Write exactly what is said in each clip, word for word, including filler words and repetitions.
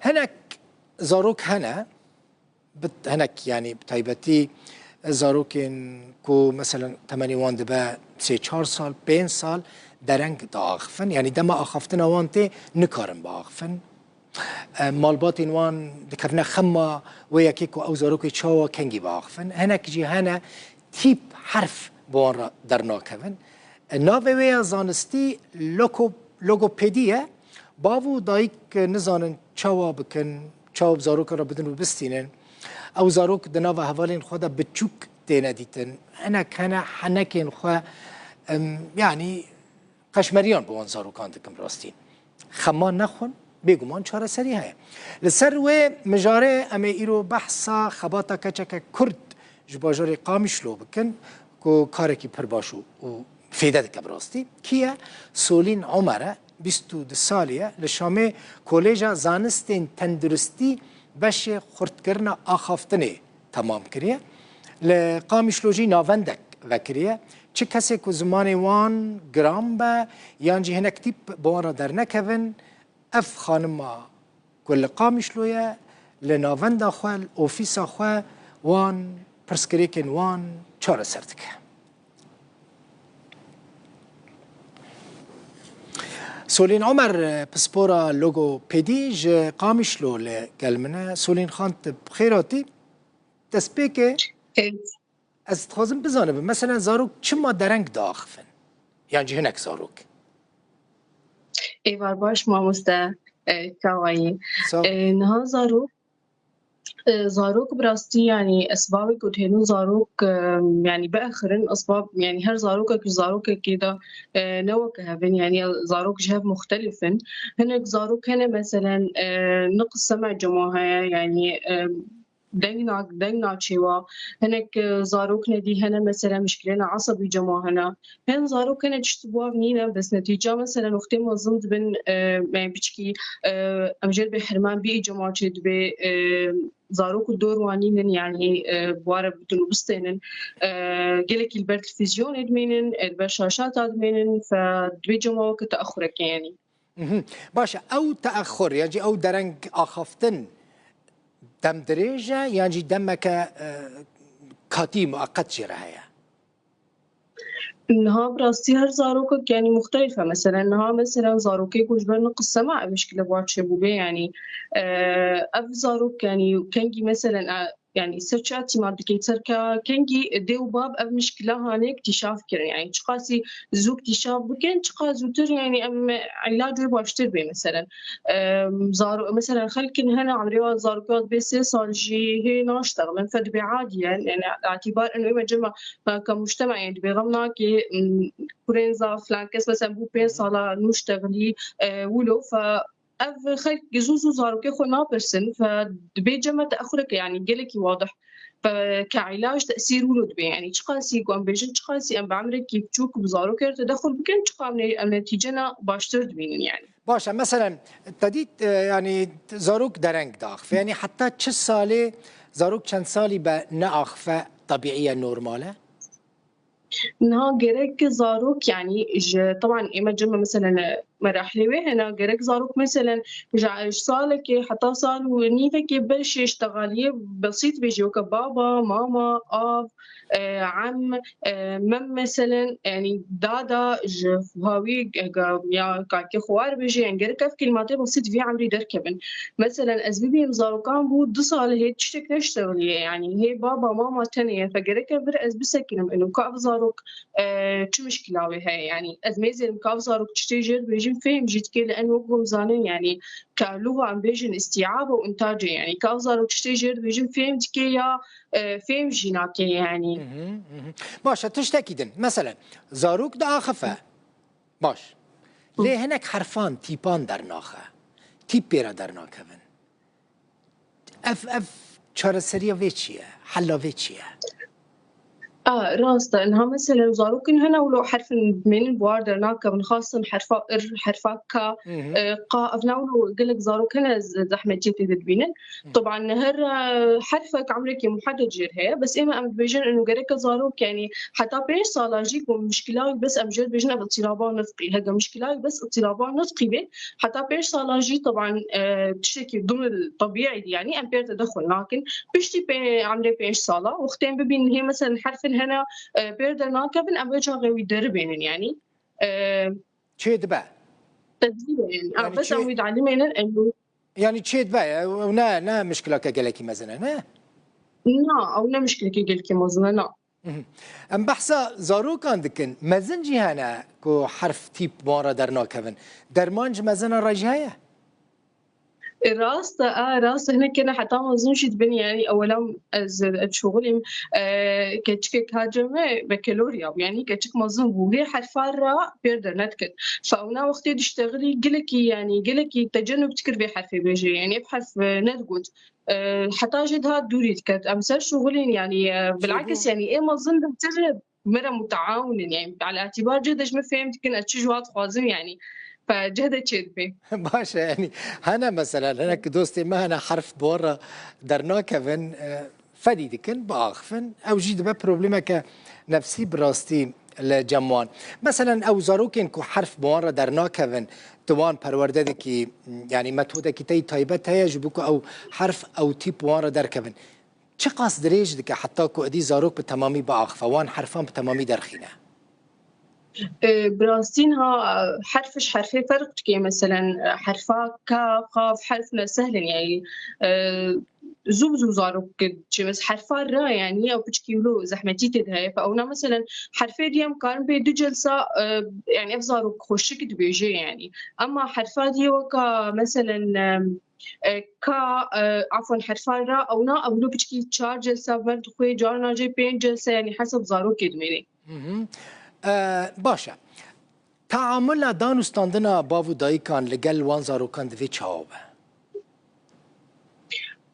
Hinek zarok hene, bi, hinek, yanî bi taybetî zarokên ku, meselen, temenê wan dibe sê çar sal, pênc sal, dereng diaxifin. Yanî dema axaftina wan tê, nikarin biaxifin. E, malbatên wan dikevine xema wê yekê ku ew zarokê çawa, kengî biaxifin. Hinek jî hene tîp, herf bi wan re dernakevin. E, navê wê ya zanistî loko-, logopedî ye. Bav û dayik nizanin çawa bikin, çawa bi zarokan re bidin û bistînin. Ew zarok di nava hevalên xwe de biçûk têne dîtin. Hinek hene henekên xwe, em, yanî qeşmeriyan bi wan zarokan dikin rastî. Xema nexwin, bêguman çareserî heye. Li ser wê mijarê em ê îro behsa xebata keçeke Kurd ji bajarê Qamişlo bikin ku karekî pir baş û, û fêde dike bi rastî. Kî ye? Solîn Omer e, bîst û du salî ye. Li Şamê Kolêja Zanistên Tenduristî beşê xurtkirina axaftinê temam kiriye. Li Qamişlo jî navendek vekiriye. Çi kesê ku zimanê wan giran be yan jî hinek tîp bi wan re dernekevin, ev xanima ku li Qamişlo ye, li navenda xwe, li ofîsa xwe wan pirsgirêkên wan çareser dike. Solîn Omer, pispora logopedî ji Qamişlo li gel min e. Solîn Xan, tu bi xêr hatî. Destpêkê ez dixwazim bizanibim, meselen, zarok çima dereng diaxifin? Yan jî hinek zarok? Êvar baş, mamoste, e, Kawayî. Sağ ol. E, niha zarok, e, zarok bi rastî, yanî, esbabê ku dihêlin zarok, e, yanî, biaxirin, esbab, yanî, her zarokek ji zarokekê de, e, ne weke hev in, yanî, zarok ji hev muxtelif in. Hinek zarok hene, meselen, e, niqs sem'ê cema heye, yanî, e, deng na-, deng naçêwa. Hinek, e, zarok nedî hene, meselen, mişkileyna esebî cema hene. Hin zarok hene tişt bi wav nîne, bes netîca, meselen, wextê mezin dibin, e, me piçkî, e, em jê dibê herman bî cema çê dibê, e, zarok û dor wan nînin, yanî, e, bi wa re bitin û bistênin. E, gelekî li ber televîzyonê dimînin, e, li ber şaşata dimînin, fe dibê cema weke teaxureke, yanî. Mhm. Baş e, ew teaxur, yan jî ew dereng axaftin demdirêj e, yan jî demeke, e, katî, mueqet jê re heye? Niha bi rastî her zarokek, yanî, muxtelîf e. Meselen, niha, meselen, zarokê ku ji ber niqis sem'ê ev mişkile bi wa çêbûbe, yanî, e, ev zarok, yanî, kengî, meselen, e, yanî ser çi îtîmad dike, ser ke-, kengî dê û bab ev mişkila hane îktîşaf kirin. Yanî çiqasî zû îktîşaf bikin, çiqas zûtir, yanî em îlac wê baştir bê, meselen. Em, zaro-, meselen, xelkin hene emrê wan, zarokê wan dibê sê sal jî hê naştexilin, fe dibê adî ye, yanî, îtîbar eno ê me cema, me ke mujtema, yanî, dibê xem nake, em, kurên zaf, filan kes, meselen, bû pênc sala nûştexilî, e, wilo, fe ev xelk zû zû zarokê xwe napirsin, fe dibê cema teaxureke, yanî gelekî wadih. Fe ke îlac tesîr wilo dibê, yanî çiqasî ku em bêjin, çiqasî em bi emrekî biçûk bi zarokê re tedexul bikin, çiqa em ne-, em netîcena baştir dibînin, yanî. Baş e, meselen, te dît, e, yanî zarok dereng diaxife, yanî heta çi salê, zarok çend salî be neaxife, tebîî ye, normal e? Niha gerek zarok, yanî, ji, teban ê me cem, meselen, merahlê wê hene, gerek zarok, meselen, ji, ji salekê heta sal û nîvekê ber şêştexaliyê besît bêjî, weke baba, mama, av, e, em, e, mem, meselen, yanî, dada, ji hawî, e, ga-, ya kakê xwe were bêjî, yanî, gerek ev kelimatê besît vî emrî derkevin. Meselen, ez bibînim zarokan bû du sal hê tiştek neştexiliye, yanî hê baba mama tenê ye, fe gereke vir ez bisekinim ino ka ev zarok, e, çi mişkila wê heye, yanî ez mêzêrim ka ev zarok tiştê jê dibêjin fêm jî dike, li en wek hûn zanin, yanî ka lûxa em bêjin îstîab û intacê, yanî ka ev zarok tiştê jê dibêjin fêm dike ya, e, fêm jî nake, yanî. Mhm, mhm. Baş e, tiştekî din. Meselen, zarok diaxife. Baş. Lê hinek herfan, tîpan dernaxe. Tîp pê re dernakevin. Ev, ev çareseriya vê çi ye? Hela vê çi ye? A, rast e. Niha meselen zarokên hene wilo herfin mênin bi wan dernakevin, xasin herfa ir, herfa ka, Hı hı. e, qa, ev ne wilo gelek zarok hene z-, zehmetiyê tê de dibînin. Hı. Taban her, e, herfek emrekî muheded jêr heye, bes ême em dibêjin inu gereke zarok, yanî heta pênc sala jî ku mişkila wî bes em jê dibêjin ev îtîraba nitqî. Hege mişkila wî bes îtîraba nitqî bê, heta pênc sala jî taban, e, tiştekî dimil tebîî dî, yanî em pêr te de xwe nakin. Piştî pê-, emrê pênc sala, wextên bibînin hê meselen herfin hene, e, pêr dernakevin, em vê çaxê wî deribênin, yanî, e, Çê dibe. tedbîr e, yanî. A, Yanî bes çê em wî dalimênin, em wî Yani çê dibe, ew ne, ne mişkileke gelekî mezin e, ne? Na, ew ne mişkileke gelekî mezin e, na. Mhm. Em behsa zarokan dikin. Mezin jî hene ku herf tîp bi wan re dernakevin. Derman ji mezinan re jî heye? E, rast e, a, rast e. Hinek kene heta mezin jî dibin, yani, ewelam ez, ez şoxilîm, e, keçikek hacê me bekelorya bû, yani, keçik mezin bû. Hê herfar re pêr dernedikir. Fa ewna wextê diştexilî gelekî, yani, gelekî tecenub dikir vê herfê bêje, yani, ev herf, e, nedigot. E, heta jê daha dûrî diket. Em ser şoxilîn, yani, e, bilakis, yani, ê mezin bêhtir me re mutaawin in, yani, ala itibar cih de ji min fêm dikin, ez çi ji wan dixwazim, yani, fe cih de çêdibê. Baş e, yani, hene mesela, hinek dostê me hene herf bi wan re dernakevin, e, fedî dikin, biaxifin, ew jî dibe problemeke nefsî bi rastî li cem wan. Meselen, ew zarokên ku herf bi wan re dernakevin, tu wan perwerde dikî, yani metodekî te yî taybet heye ji bo ku ew herf, ew tîp bi wan re derkevin. Çiqas dirêj dike heta ku êdî zarok bi temamî biaxife, wan herfan bi temamî derxîne? E, bi rastî niha, e, herf ji herfê ferq dike. Meselen, e, herfa ka, qaf, herf ne sehl in, yani, e, zû bi zû zarok diçe. Mes herfa ra, yani, ew piçkî wilo zehmetî tê de heye. Fe ewna, meselen, herfê dî em karin bê du celsa, e, yani, ev zarok xweşik dibêje, yani. Ema herfa dî weka, meselen, e, e, ka, e, afwan, herfa ra, ewna, ewlo piçkî çar celsa, mer dixwê, carna jê pênc celsa, yani hesab zarokê dimênê. Hı hı. E, baş e. Teamula dan û standina bav û dayikan li gel wan zarokan divê çawa be?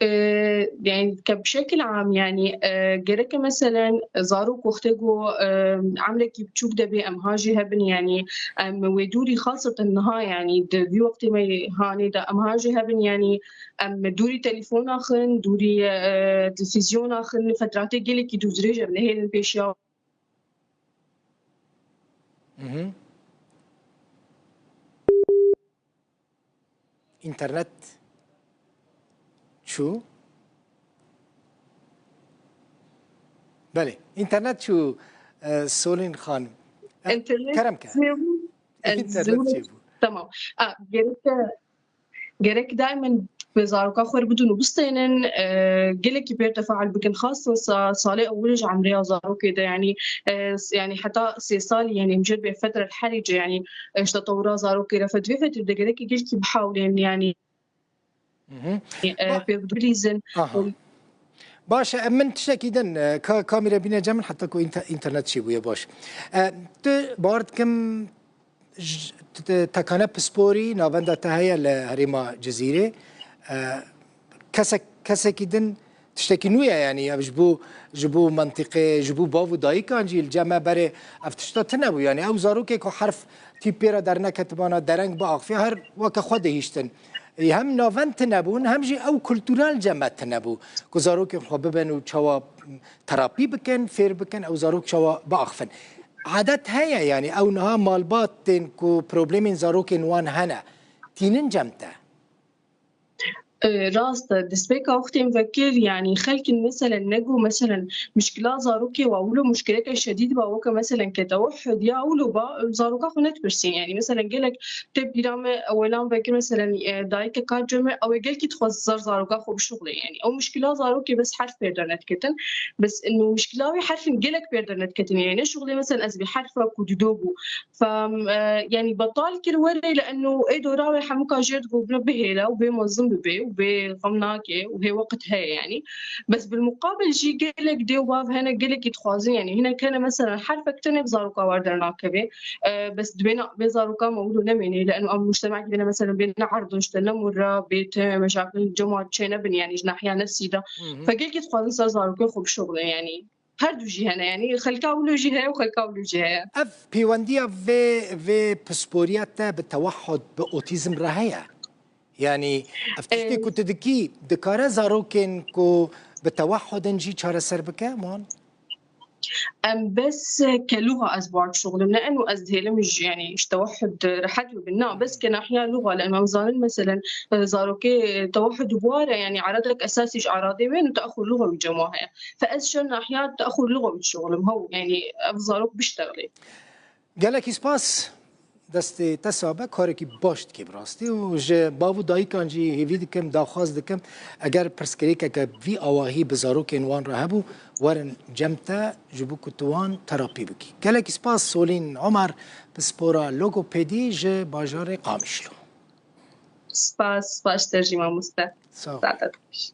E, yani, ke bi şekil am, yani, e, gereke, meselen, zarok wextê ku, e, emrekî biçûk de bê, em ha jê hebin, yani, em wê dûrî xaseten niha, yani, di vî wextê me hanê de em ha jê hebin, yani, em dûrî telefona xin, dûrî, e, televîzyona xin, fetratê gelekî dûrdirêj em nehêlin pêşiya. Mhm. Înternet çû? Belê, înternet çû, e, Solîn Xan. E, Înternet kerem ke. çêbû. Ez Înternet zû-, çêbû. Tamam. A, gerek, gerek daimen bi zaroka xwe re bidin û bistênin, e, gelekî pêr tefaul bikin. Xasen sa-, salê ewil ji emrê ya zarokê de, yani, e, s-, yani heta sê salî, yani, em jê bê fetre herice, yani, e, ji tetewura zarokê re fe-, di vê fetrê de gerekî gelkî bihawlên, yani, Mhm. e, Ba- pêk bilîzin. Aha. Baş e, min tiştekî din, e, ka-, kamîre bîne cem min heta ku înter-, înternet çêbûye baş. E, tu bar dikim, j-, t-, t-, tekane pisporî navenda te heye li herêma Cizîrê. E, kesek, kesekî din tiştekî nû ye, yanî ev ji bo, ji bo mentiqê, ji bo bav û dayikan jî li cem me berê ev tişta tune bû. Yanî ew zarokê ku herf tîp pê re derneketibana dereng biaxifiya her weke xwe dihiştin. Ê, hem navend tune bûn, hem jî ew kultura li cem me tune bû. Ku zarokên xwe bibin û çawa terapî bikin, fêr bikin, ew zarok çawa biaxifin. Adet heye, yanî ew niha malbat tên ku problemên zarokên wan hene, tînin cem te. E, rast e. Destpêka wextê em vekir, yanî xelkin meselen nego, meselen, mişkila zarokê wa wilo mişkileke şedîd ba, weke meselen ketewehhid ya wilo ba, zaroka xwe nedipirsîn. Yanî meselen gelek tê bîra me, ewelan vekir meselen, e, dayike ka cem me, ew ê gelkî dixwest ser zaroka xwe bişuxulê. Yanî ew mişkila zarokê bes herf pêr de nediketin. Bes ino mişkila wî herfin gelek pêr de nediketin. Yanî ne şuxulê meselen ez bi herfa ku dido bû. Fem, e, yani betal kir were, li eno ê dora wê hemûka jêr digot bihêle û bê mezin bibe û bê xem nake û hê weqt heye yani. Bes bil muqabil jî gelek dê û bav hene, gelekî dixwazin yani hinek hene, mesela herfek tenê bi zaroka wer dernakeve. E, bes dibê na-, bê zaroka me wilo nemêne, li eno em mujtemekî de ne, mesela bê ne erdiş de, ne murra, bê te meşakil cema çê nebin yani ji nahiya nefsî de. Hı hı. Fe gelekî dixwazin ser zarokê xwe bişuxulin yani. Her du jî hene, yanî xelka wilo jî heye û xelka wilo jî heye. Ev pêwendiya vê, vê pisporiya te bi tewehhud, bi otîzm re heye? Yanî ev tiştê Em, ku tu dikî, dikare zarokên ku bi tewehhud in jî çareser bike wan? Em bes ke lûxa ez bi wan dişuxulim, ne eno ez dihêlim ji, yanî ji tewehhud rehet bibin. Na, bes ke nahiya lûxa, leno em zanin meselen, e, zarokê tewehhud bi war e, yanî eradek esasî ji eradê wê û teaxur lûxa wî cem wa heye. Fe ez şer nahiya teaxur lûxa wî dişuxulim. Hew, yanî ev zarok biştexilê. Gelekî spas. Destê te sabe, karekî baş dikê bi rastî û ji bav û dayikan jî hêvî dikim, daxwaz dikim, eger pirsgirêkeke vî awahî bi zarokên wan re hebû, werin cem te ji bo ku tu wan terapî bikî. Gelekî spas Solîn Omer, pispora logopedî ji bajarê Qamişlo. Spas, spas ji te jî mamoste. Sağ ol. Saetek baş.